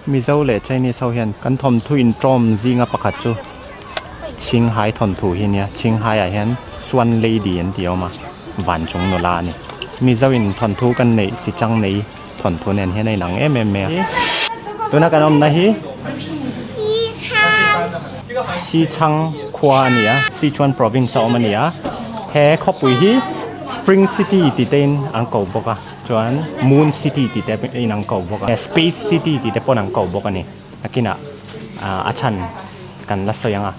Mizo leh Chinese ho hian kan thawmthu intawm zinga pakhat chu Qinghai thawnthu hi a nia. Qinghai ah hian Swan Lady an tih a awm a, van chung nula a ni. Mizo in thawnthu kan neih si chang nei thawnthu nen hian a inang em em mai a. Tuna kan awmna hi Sichang khua a ni a, Sichuan province a awm a ni a. He khawpui hi Spring City tih te in an ko bawk a. Chuan Moon City tih te in an ko bawk a, Space City tih te pawn an ko bawk a ni. Nakinah a chhan kan la sawi ang a.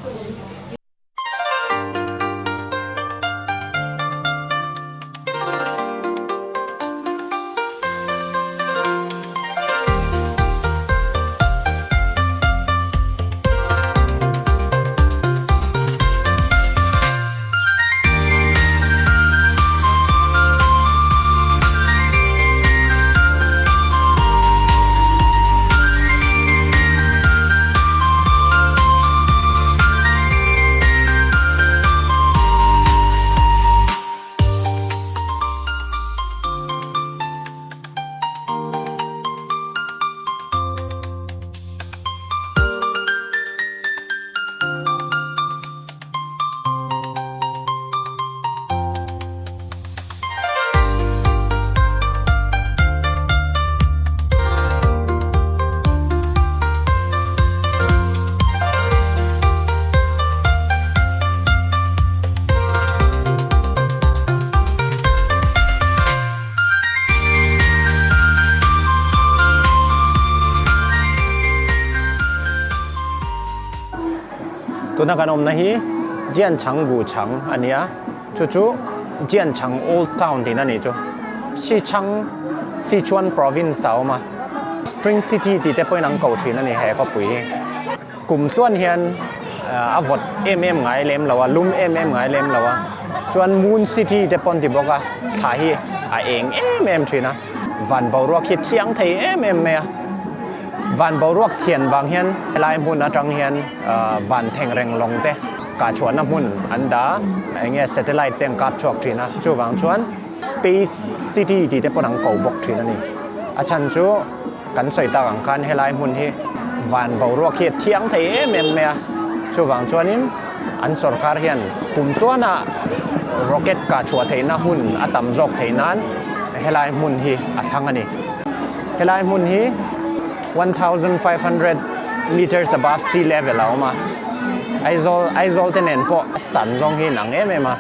Tuna kan awmna hi Jianchang Guchang a ni a, chu chu Jianchang Old Town tihna a nih chu. Sichang Sichuan Province a awm a, Spring City tih te pawhin an ko thin a ni he khawpui hi. Kum tluan hian a vawt em em ngai lem lo a, lum em em ngai lem lo a, chuan Moon City te pawh an ti bawk a, thla hi a eng em em thin a, van boruak hi thiang thei em em mai a. Van boruak thian vang hian helai hmun atang hian van theng reng lawng te kah chhuahna hmun an dah a, eng nge satellite te an kap chhuak thin a, chuvang chuan space city tih te pawn an ko bawk thin a ni. A chhan chu kan sawi tak ang khan helai hmun hi van boruak hi a thiang thei em em mai a, chuvang chuanin an sawrkar hian kum tluana rocket kah chhuah theihna hun a tam zawk theih nan helai hmun hi a thlang a ni. Helai hmun hi 1500 meters above sea level a awm a, Aizawl Aizawl te nen pawh a san zawng hi inang em em a.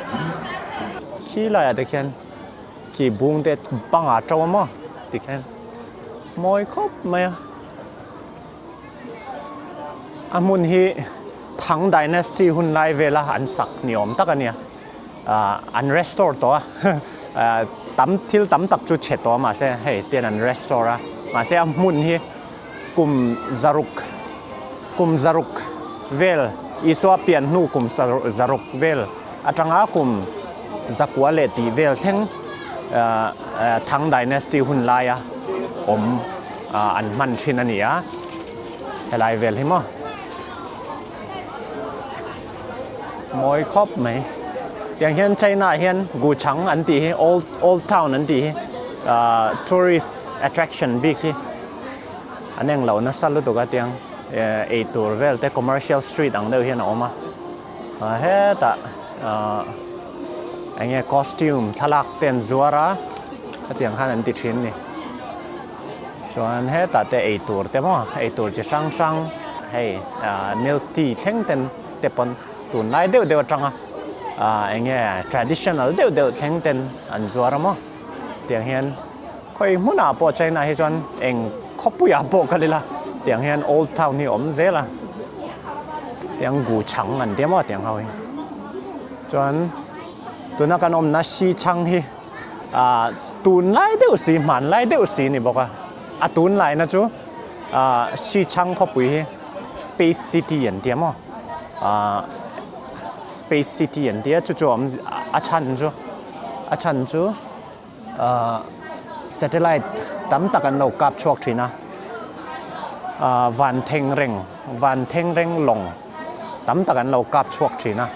Khi laiah te khian khi bung te bangah to a maw tikhian mawi khawp mai a. A hmun hi Thang Dynasty hun lai vela an sak ni awm tak a nia. An restore tawh a, tam thil tam tak chu chhe tawh a mahse hei tian an restore a, mahse a hmun hi kum zaruk kum zaruk vel Isua pian hnu kum zaruk vel atanga kum zakua leh tih vel thleng Thang Dynasty hun laia awm an hman thin a ni a, helai vel hi maw. Mawi khawp mai. Tiang hian China ah hian Guchang an tih hi old old town an tih hi ahh tourist attraction bik hi an eng lo nasa lutuk a tiang eh eitur vel te commercial street ang deuh hian a awm a ah hetah ahh eng nge costume thlalak te an zuar a hetiang khan an ti thin a ni. Chuan hetah te eitur te maw eitur chi hrang hrang hei ah milk tea thleng ten te pawn tunlai deuh deuh atanga ah eng nge traditional deuh deuh thleng ten an zuar a maw tiang hian khawi hmunah pawh China hi chuan eng khawpuiah pawh kal ila tiang hian old town hi a awm zel a tiang guchang an tia maw tiang ho hi chuan tuna kan awmna Xichang hi. Ah tunlai deuh si hmanlai deuh si ni bawk a a tunlaina chu ah Sichang khawpui hi space city an tia maw ah space city an tia chu chu a awm a chhan chu a chhan chu ah satellite tam tak an lo kap chhuak thin a ah van theng reng van theng reng lawng tam tak an lo kap chhuak thin a.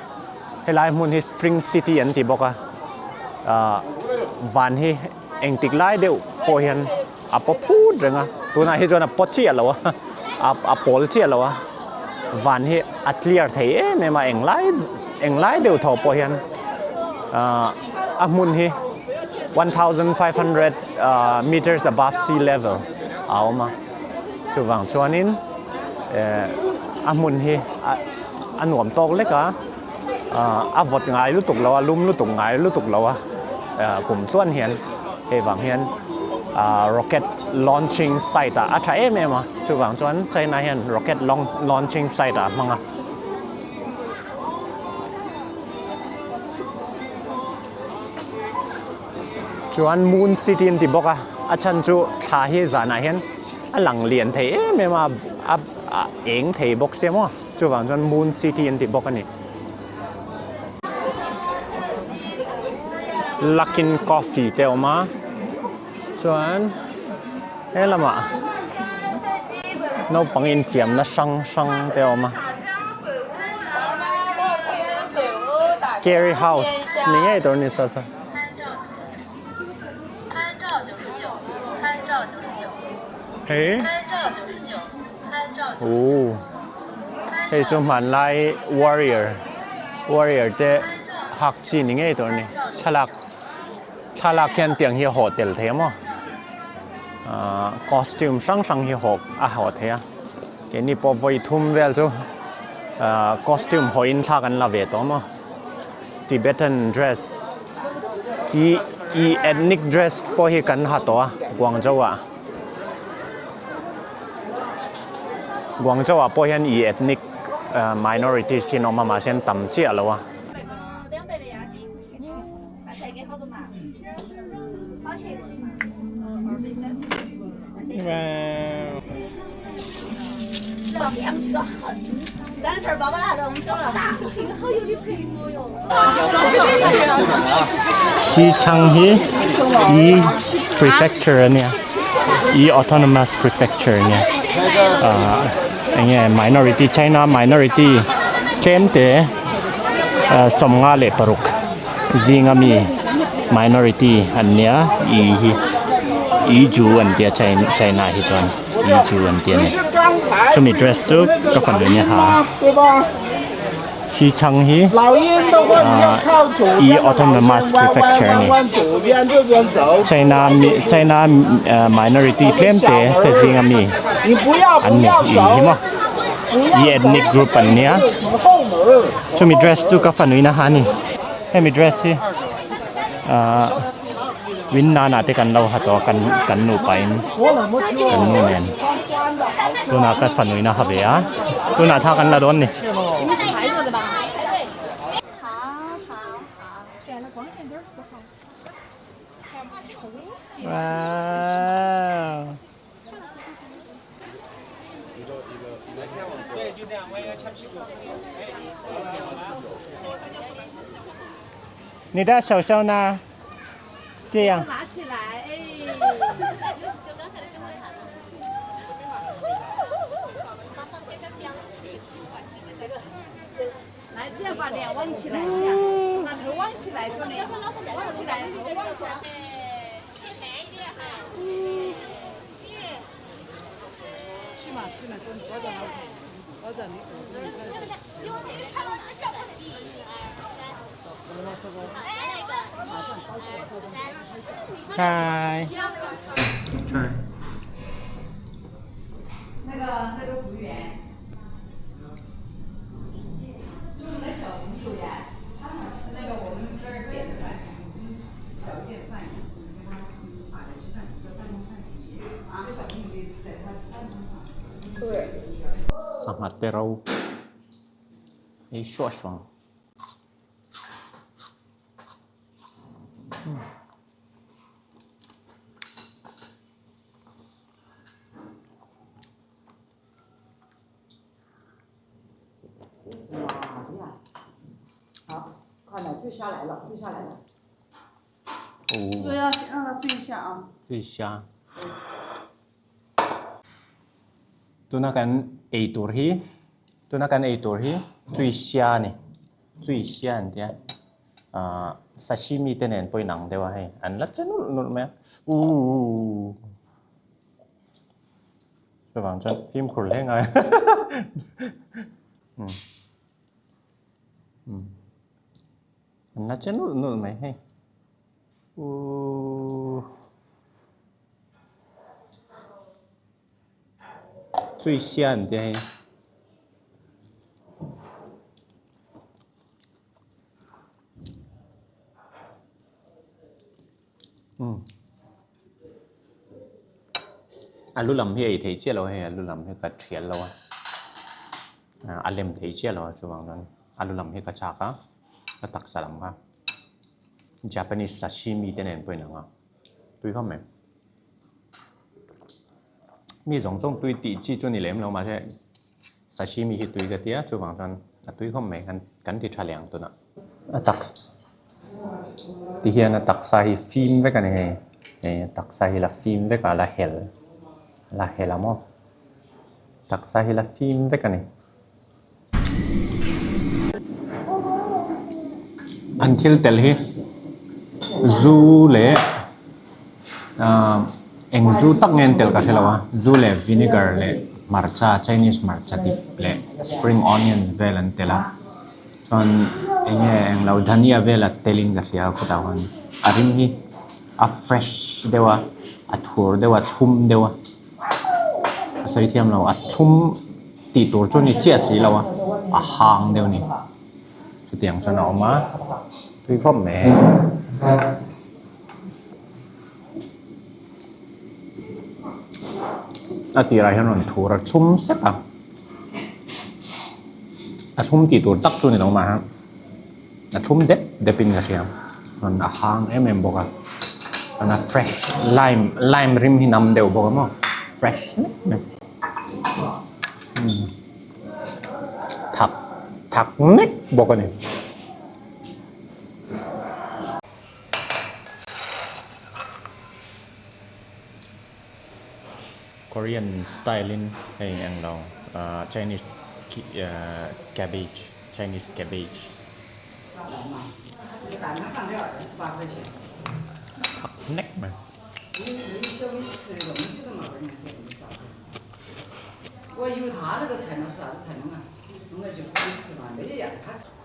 Helai hmun hi Spring City an ti bawk a, ahh van hi engtik lai deuh pawh hian a paw phut reng a, tunah hi chuan a paw chiah lo a, A a pawl chiah lo a, van hi a clear thei em em a englai englai deuh thaw pawh hian ahh a hmun hi 1500 ahh meters above sea level a awm a chuvang chuanin eh a hmun hi a nuam tawk lek a ahh a vawt ngai lutuk lo a lum lutuk ngai lutuk lo a ahh kum tluan hian hei vang hian ahh rocket launching site ah a tha em em a chuvang chuan China hian rocket launching site ah a hmang a. Chuan Moon City an ti bawk a a chhan chu thla hi zanah hian a lang lian thei em em a a eng thei bawk sia maw chuvang chuan Moon City an ti bawk a ni. Luckin Coffee te a awm a chuan he lamah naupang infiamna hrang hrang te a awm a scary house ni ngei tur a ni saw saw. Hei ooh hei chu hmanlai warrior warrior te hak chi ni ngei tur a ni thlalak thlalak hian tiang hi a hawh tel thei a maw ahh costume hrang hrang hi hawh a hawh thei a keini pawh vawi thum vel chu ahh costume hawhin thlak an la ve tawh a maw. Tibetan dress hi ih ethnic dress pawh hi kan ha tawh a Guangzhou ah Guangzhou ah pawh hian ih ethnic minorities hi an awm a mahse an tam chiah lo a. Xichang hi Yi Prefecture a nia Yi Autonomous Prefecture a nia ah eng nge minority China minority tlem te 55 zinga mi minority an nia Yi hi Yi Ju an tia China hi chuan Yi Ju an tia ni chumi dress chu ka fanu nia ha Xichang hi Yi Autonomous Prefecture a ni China China minority tlem te te zinga mi an ni Yi hi maw Yi ethnic group an nia. Chumi dress chu ka fanu in a ha a ni hemi dress hi ahh win nana te kan lo ha tawh a kan kan nupa in kan nu nen tunah ka fanu in a ha ve a tunah thla kan la dawn a ni. Wow. 你的手手呢？ 这样。 拿起来，哎。来，这样把脸望起来，这样把头望起来，做脸望起来，头望起来。 嗨。 那个那个服务员，就是那小朋友呀，他想吃那个我们这儿点的饭，小一点饭，买来吃饭，饭饭行不行？啊，小朋友可以吃的，他吃饭对。 Sangha te ro ei suah suah. 这是哪里啊？好，快了，坠下来了，坠下来了。 哦。 对，要先让它坠一下啊。 醉虾。Tuna kan ei tur hi tuna kan ei tur hi tui sia a ni tui sia an tia ahh sashimi te nen pawhin ang deuh a hei an la che nulh nulh mai a uuh. Chuvang chuan fimkhur hle ngai. An la che nulh nulh mai hei. Uuh. Chui sia an tia hei. A lu lam hi ei theih chiah lo hei a lu lam hi ka thial lo a a lem theih chiah lo a chuvang chuan a lu lam hi ka chak a a taksa lam kha Japanese sashimi te nen pawh a inang a tui khawp mai mi zawng zawng tui tih chi chu a ni lem lo mahse Sashimi hi tui ka tia chuvang chuan a tui khawp mai kan kan ti tha leh ang tunah. A taksa ti hian a taksa hi fim vek a ni hei hei a taksa hi la fim vek a la hel la hel a maw taksa hi la fim vek a ni. An thil tel hi zu leh ahh eng zu tak nge an tel ka hre lo a zu leh vinegar leh hmarcha chinese hmarcha dip leh spring onion vel an tel a chuan eng nge eng lo dhania vel a telin ka hria a khawtah khan a rim hi a fresh deuh a a thur deuh a thlum deuh a a sawi thiam lo a thlum tih tur chu a ni chiah si lo a a hang deuh a ni chutiang chuan a awm a tui khawp mai hei. A tirah hian rawn thur a thlum sek a a thlum tih tur tak chu a ni lo mah a a thlum dep dep in ka hria chuan a hang em em bawk a chuan a fresh lime lime rim hi nam deuh bawk a maw fresh hle mai thak thak mek bawk a ni. Korean style in hei eng lo Chinese cabbage Chinese cabbage thak nek mai.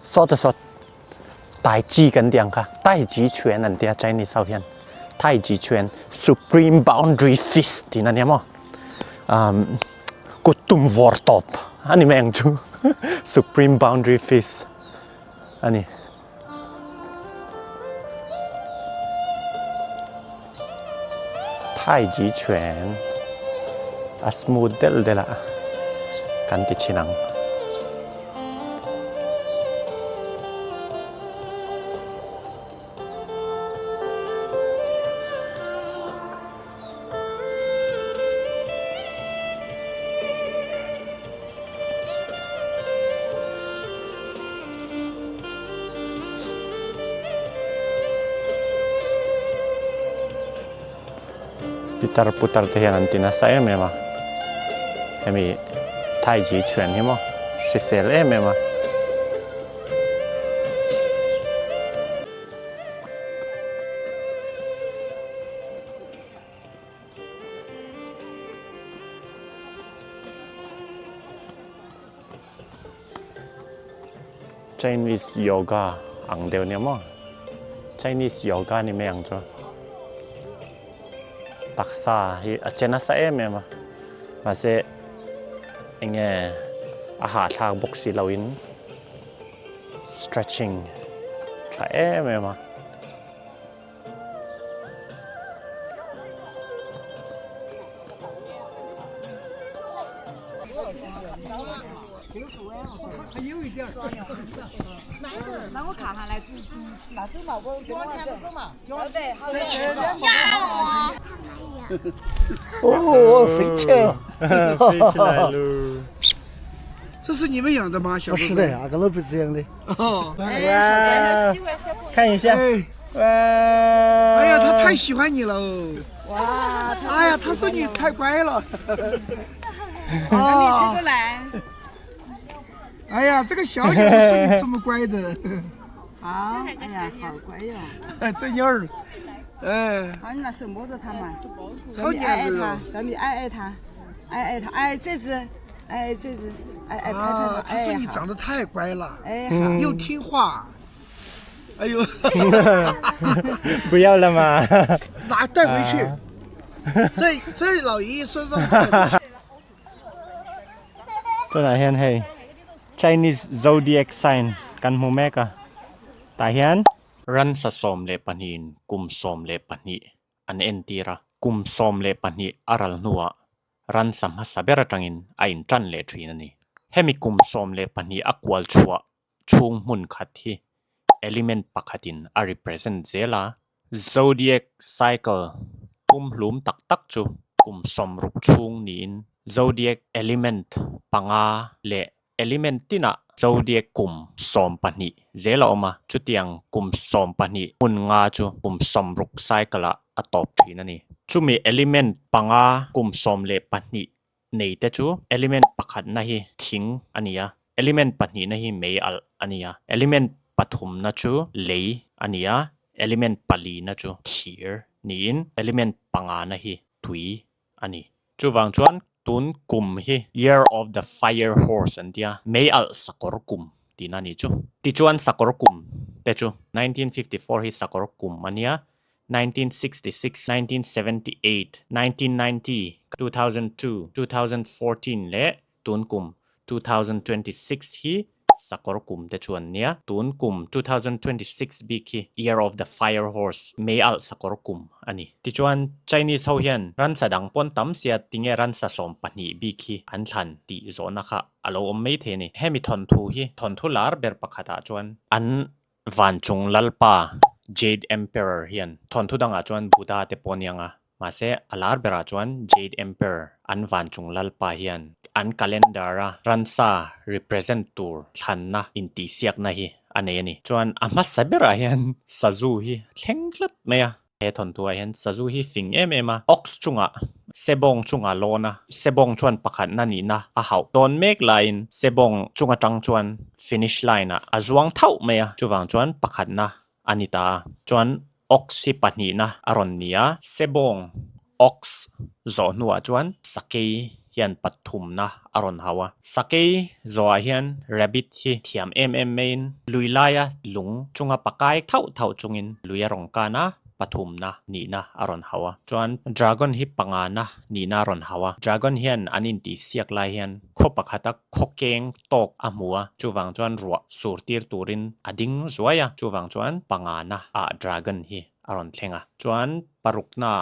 Sawta sawt. Tai Chi kan tih ang kha, Tai Chi Chuan an tia Chinese ho hian Tai Chi Chuan Supreme Boundary Fist tiin a nia maw umm kut tum vawr tawp a ni mai ang chu Supreme Boundary Fist a ni. Tai Chi Chuan a smooth delh delh a kan ti thin ang. Pitar putar te hian an ti nasa em em a hemi tai chi chhuan hi maw hrisel em em a. Chinese yoga ang deuh nia maw Chinese yoga ni mai ang chu taksa hi a che nasa em em a mahse eng nge a hahthlak bawk si lo in stretching tha em em a. 哦，飞起来了，飞起来喽！这是你们养的吗？小不是的，阿个老不是养的。哦，哇，看一下，哇！哎呀，他太喜欢你了哦。哇！哎呀，他说你太乖了。啊，你吃过来。哎呀，这个小鸟说你这么乖的。啊，哎呀，好乖哟。哎，这鸟儿，哎。好，你拿手摸着它嘛。小米爱爱它，小米爱爱它。哎哎，他哎这只，哎这只，哎哎拍拍啊，它，他说哎好你长得太乖了，哎好。又听话。哎呦，不要了嘛。拿带回去，这这老爷爷身上带回去。 Tunah hian hei Chinese zodiac sign kan hmu mek a, tah hian ransa 12 in kum 12 an entir a, kum 12 a ral hnuah ransa hmasa ber atangin a intan leh thin a ni. Hemi kum 12 a kual chhuah chhung hmun khat hi element pakhatin a represent zel a, zodiac cycle pumhlum tak tak chu kum 60 chhung niin zodiac element panga leh element tinah zodiac kum 12 zel a awm a, chutiang kum 12 hmun nga chu kum 60 cycle ah a tawp thin a ni. Chumi element panga kum 12 nei te chu element pakhatna hi thing a ni a, element pahnihna hi mei alh a ni a, element pathumna chu lei a ni a, element palina chu thir niin element pangana hi tui a ni. Chuvang chuan tun kum hi year of the fire horse an tia, mei alh sakawr kum tihna a ni chu. Tichuan sakawr kum te chu 1954 hi sakawr kum a nia, 1966, 1978, 1990, 2002, 2014 leh tun kum 2026 hi sakawr kum te chu an nia. Tun kum 2026 bik hi year of the fire horse, mei alh sakawr kum a ni. Tichuan Chinese ho hian ransa dang pawn tam sia tinge ransa 12 bik hi an thlan tih zawhna kha a lo awm mai thei a ni. Hemi thawnthu hi thawnthu lar ber pakhatah chuan an Vanchung Lalpa Jade Emperor hian thawnthu dangah chuan Buddha te pawh aniang a, mahse a lar berah chuan Jade Emperor an Vanchung Lalpa hian an calendar a ransa represent tur thlanna intihsiakna hi a nei a ni. Chuan a hmasa berah hian sazu hi thleng tlat mai a. He thawnthuah hian sazu hi fing em em a, ox chungah sebawng chungah lawn a, sebawng chuan pakhatna nihna a hauh tawn mek laiin sebawng chung atang chuan finish line ah a zuang thauh mai a, chuvang chuan pakhatna a ni ta a, chuan ox hi pahnihna a rawn ni a, sebawng ox zawh hnuah chuan sakei hian pathumna a rawn hauh a, sakei zawhah hian rabbit hi thiam em em maiin lui laia lung chunga pakai thauh thauh chungin lui a rawn kan a, pathumna nihna a rawn hauh a. Chuan dragon hi pangana nihna a rawn hauh a, dragon hian an intihsiak lai hian khaw pakhata khaw keng tawk a hmu a, chuvang chuan ruah sur tir turin a ding zuai a, chuvang chuan pangana ah dragon hi a rawn thleng a. Chuan parukna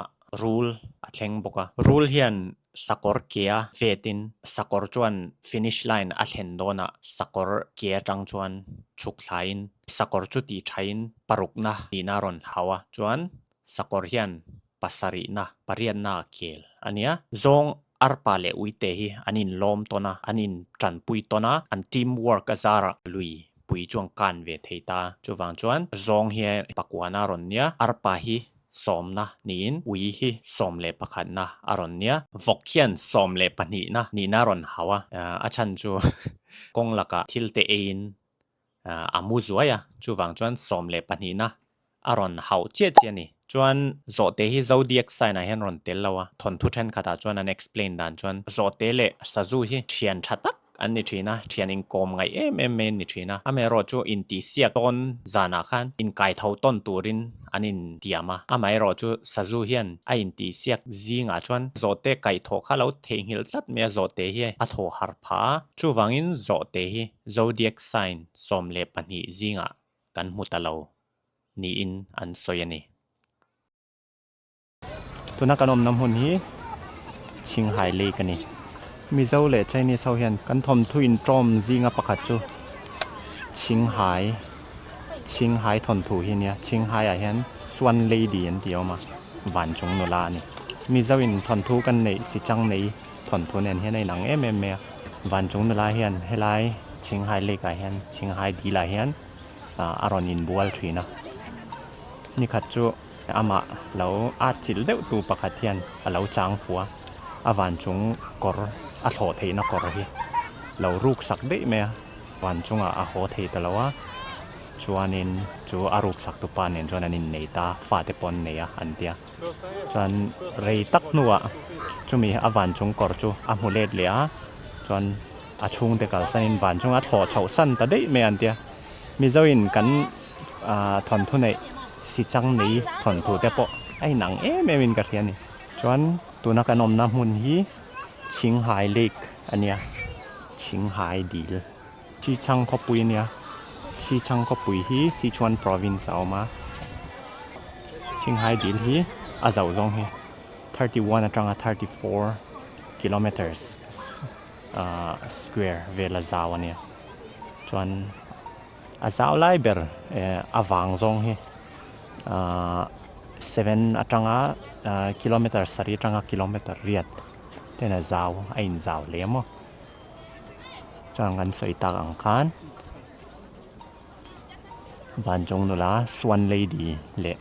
rul a thleng bawk a, rul hian sakawr kea vetin sakawr chuan finish line a thlen dawnah sakawr ke atang chuan chhuk thlaiin sakawr chu tih thain parukna nihna a rawn hau a, chuan sakawr hian pasarihna pariatna a kel a nia. Zawng arpa leh uite hi an inlawm tawn a, an intanpui tawn a, an team work a zarah lui pui chuan kan ve thei ta. Chuvang chuan zawng hi pakuana a rawn nia, arpa hi sawmna niin ui hi 11na a rawn nia. Vawk hian 12na nihna a rawn hau a, a chhan chu kawng lakah thil te eiin a mu zuai a, chuvang chuan 12na a rawn hauh chiah chiah a ni. Chuan zawhte hi zodiac sign ah hian rawn tel lo a, thawnthu thenkhatah chuan an explain dan chuan zawhte leh sazu hi thian tha tak an ni thin a, thian inkawm ngaih em em mai an ni thin a. Amaherawh chu intihsiak tawn zanah khan inkaitho tawn turin an intiam a. Amaherawh chu sazu hian a intihsiak zingah chuan zawhte kaihthawh kha lo theihnghilh tlat mai a, zawhte hi a thaw har phah a. Chuvangin zawhte hi zodiac sign 12 zingah kan hmu ta lo niin an sawi a ni. Tuna kan awmna hmun hi Qinghai Lake a ni. Mizo leh Chinese ho hian kan thawmthu intawm zinga pakhat chu Qinghai Qinghai thawnthu hi a nia. Qinghai ah hian Swan Lady an tih a awm a, van chung nula a ni. Mizo in thawnthu kan neih si chang nei thawnthu nen hian a inang em em mai a. Van chung nula hian helai Qinghai Lake ah hian Qinghai dil ah hian a rawn inbual thin a. Nikhat chu. Amah lo at chilh deuh tu pakhat hian a lo chang fuh a, a van chung kawr a thlawh theihna kawr hi lo ruk sak daih mai a, van chungah a haw thei ta lo a, Chuanin chu a ruk sak tu pa nen chuan an innei ta, fate pawh an nei a an tia. Chuan rei tak hnuah chumi a van chung kawr chu a hmu let leh a, chuan a chhungte kalsanin van chunga thlawh chhoh san ta daih mai an tia. Mizoin kan thawnthu neih si chang nei thawnthu te pawh a inang em em in ka hria a ni. Chuan tuna kan awmna hmun hi Qinghai Lake a nia, Qinghai dil. Xichang khawpui a nia, Xichang khawpui hi Sichuan province a awm a, Qinghai dil hi a zauh zawng hi 31 atanga 34 kilometres square vel a zau a nia, chuan a zau lai ber a vang zawng hi 7 atanga kilometre sarih atanga kilometre riat ten a zau a inzau hle maw. Chuan kan sawi tak ang khan Vanchung nula Swan Lady leh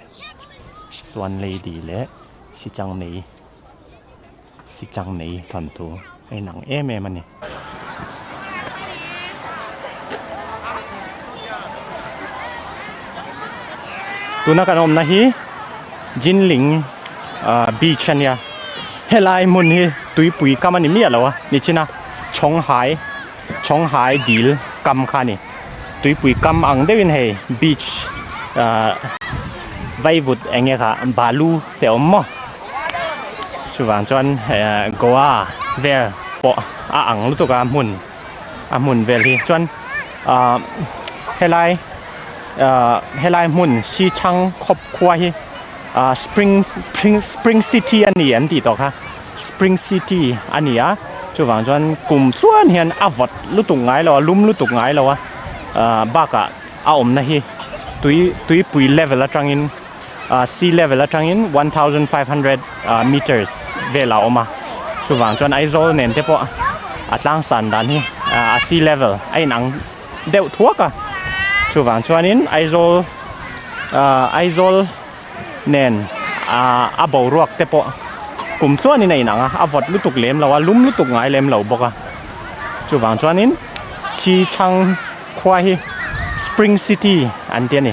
Swan Lady leh Sichang nei Sichang nei thawnthu a inang em em a ni. Tuna kan awmna hi Jinling Beach a nia helai hmun hi tuipui kam a ni miah lo a nichina Chonghai Chonghai dil kam kha a ni tuipui kam ang deuhin hei beach ah vaivut eng nge kha balu te a awm maw chuvang chuan Goa vel pawh a ang lutuk a hmun a hmun vel hi chuan ah helai ah helai hmun Sichang khawp khua hi ah spring spring city a ni an tih tawh kha. Spring City a ni a, chuvang chuan kum tluan hian a vawt lutuk ngai lo a, lum lutuk ngai lo a, ahh bakah a awmna hi tui tuipui level atangin ahh sea level atangin 1500 meters velah a awm a, chuvang chuan Aizawl nen te pawh a tlangsan dan hi a sea level a inang deuh thuak a, chuvang chuanin Aizawl ahh Aizawl. nen a boruak te pawh kum tluanin a inang a, a vawt lutuk lem lo a, lum lutuk ngai lem lo bawk a, chuvang chuanin Sichang khua hi Spring City an ti a ni,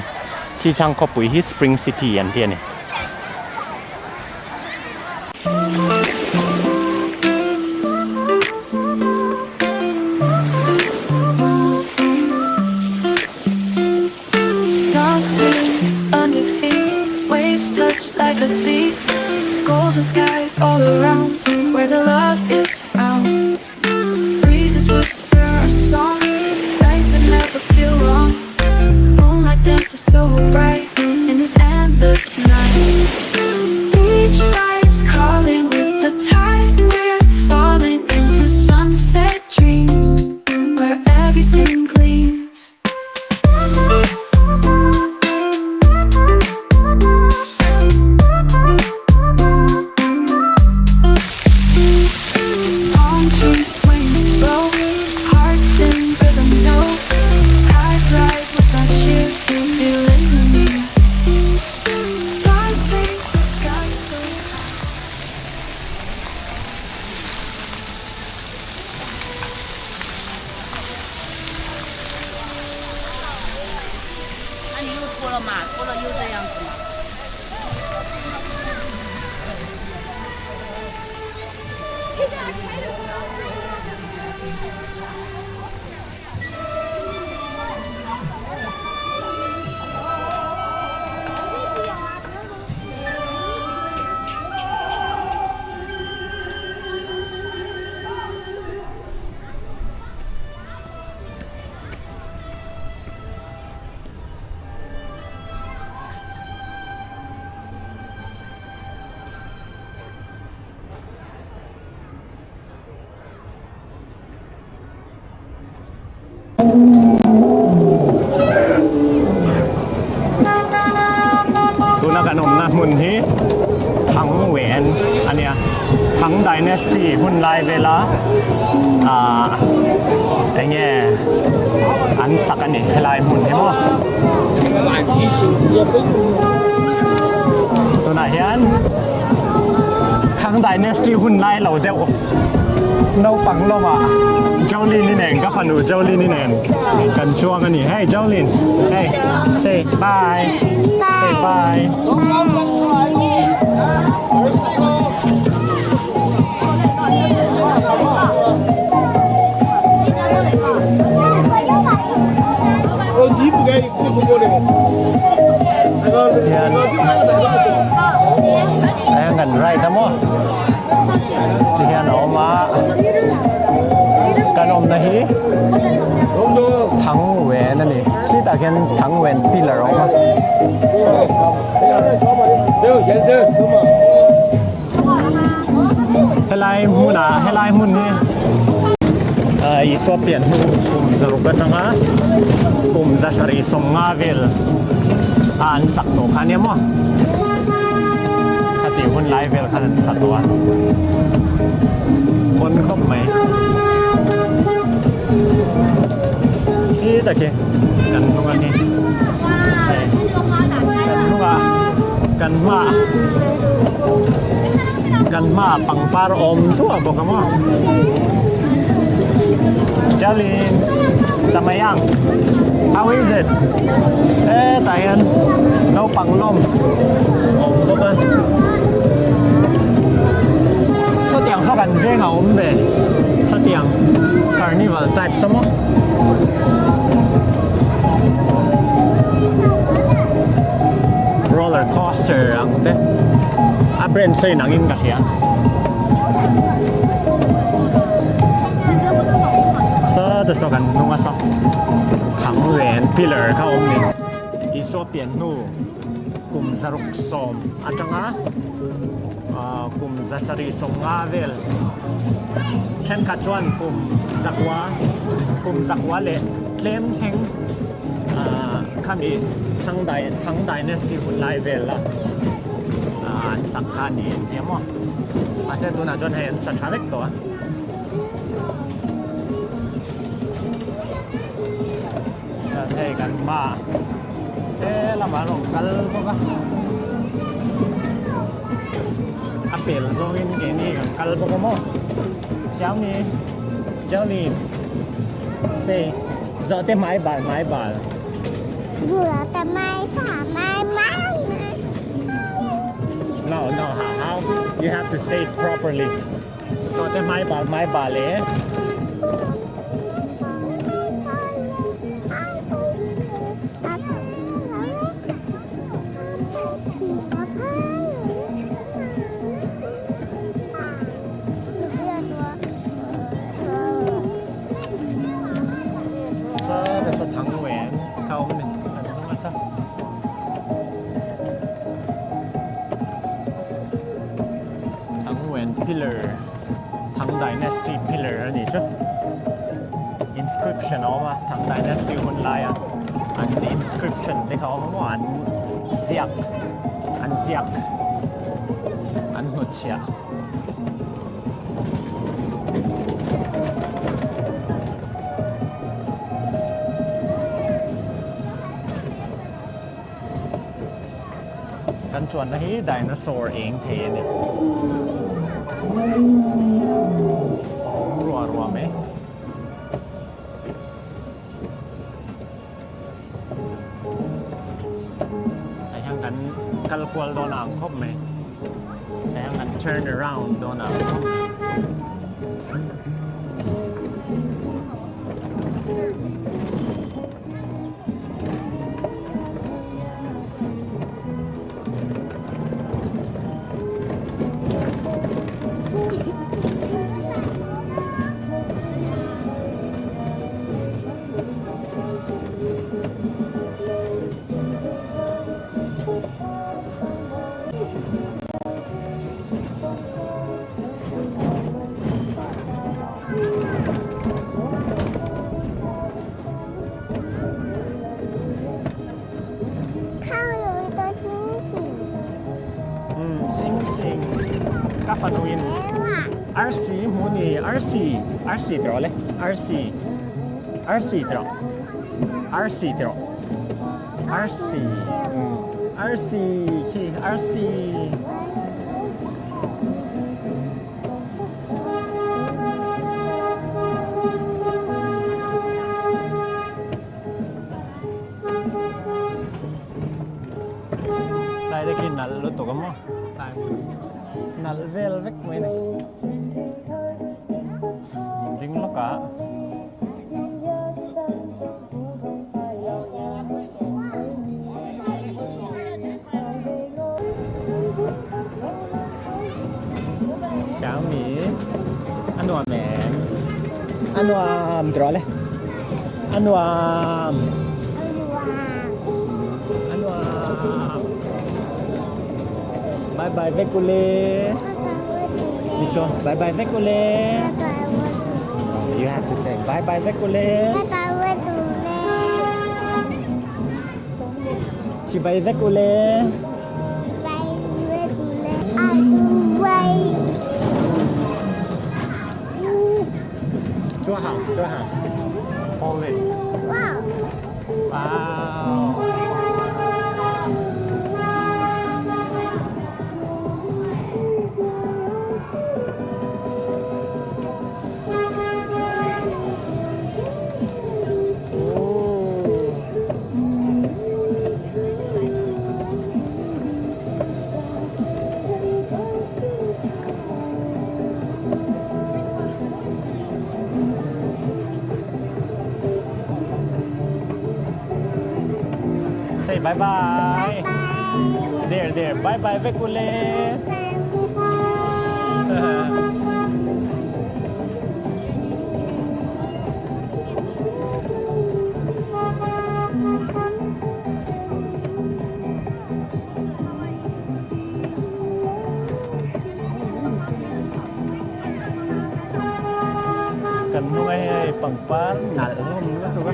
Sichang khawpui hi Spring City an ti a ni. Tuna kan awmna hmun hi Thang Wen a nia. Thang Dynasty hun lai vela ah eng nge an sak a ni helai hmun hi maw. Tunah hian Thang Dynasty hun lai lo deuh. Naupang lawmah Jolene-i nen ka fanu Jolene-i nen kan chuang a ni. Hey Jolene, hey say bye, say bye. Hian kan ride a maw ti hian a awm a kan awmna hi Thangwen a ni khitah khian Thangwen pillar a awm a. Helai hmunah helai hmun hi Isua pian hnu kum zaruk atanga kum zasarih sawmnga vel a an sak tawh kha ania maw khatih hun lai vel khan an sa tawh a pawn khawp mai khi tak hi kan hnung a ni hei kan hnungah kan hmaah kan hmaah pangpar awm hluah bawk a maw Jalin Tamayang how is it hetah hian naupang lawm awm bawk a sawtiang saw kan veng a awm ve sawtiang carnival type saw maw. Roller coaster ang te a brand sawi nang in ka hria saw te saw kan hnung a saw thang len pillar kha awm ni Isua pian hnu kum zaruk sawm atanga kum zasarih sawmnga vel thenkhat chuan kum zakua kum zakua leh tlem thleng khami Thang Thang Dynasty hun lai vel a an sak kha a ni ang tih a maw mahse tunah chuan hei an sa tha vek tawh a. Chuan hei kan hmaah he lamah an rawn kal bawk a a pel zawngin keini kan kal bawk a maw Xiaomi Jolene say zawhte hmai bal hmai bal. No no how how you have to say it properly. Zawhte hmai bal hmai bal e. Thangwen pillar Thang Dynasty pillar a nih chu inscription a awm a Thang Dynasty hun laia an inscription te kha a awm a maw an ziak an ziak an hnutchhiah. Kan chuanna hi dinosaur eng thei a ni. A awm ruah ruah mai. Hei hian kan kal kual dawn ang khawp mai. Hei hian kan turn around dawn ang khawp mai. Ka fanuin arsi hmu ni arsi arsi tiraw le arsi arsi tiraw arsi tiraw arsi arsi khi arsi. Nalh lutuk a maw? Nalh vel vek mai a ni. Ding lawk ah. Xiaomi a nuam em? A nuam trawh le. A nuam. A nuam. Bye bye vek ule. Ni so bye bye vek ule. You have to say bye bye vek ule. Bye bye vek ule. Chi bye vek ule. Bye vek ule. A du wei. 坐好，坐好。Hold it. Wow. Wow. Say bye bye. There, there. Bye bye, vek ule. Kan hnunga hei pangpar nalh hlawm lutuk a.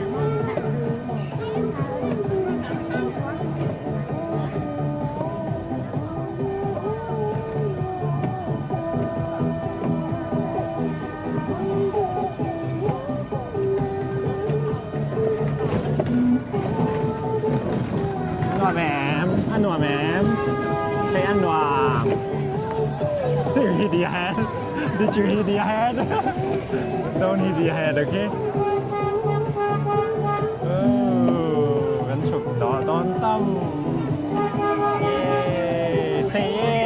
Nuam em, a nuam em. Say a nuam. You hit your head. Did you hit your head? Don't hit your head, okay? Oh, kan chhuk tawh dawn tam. Yay! Say yay!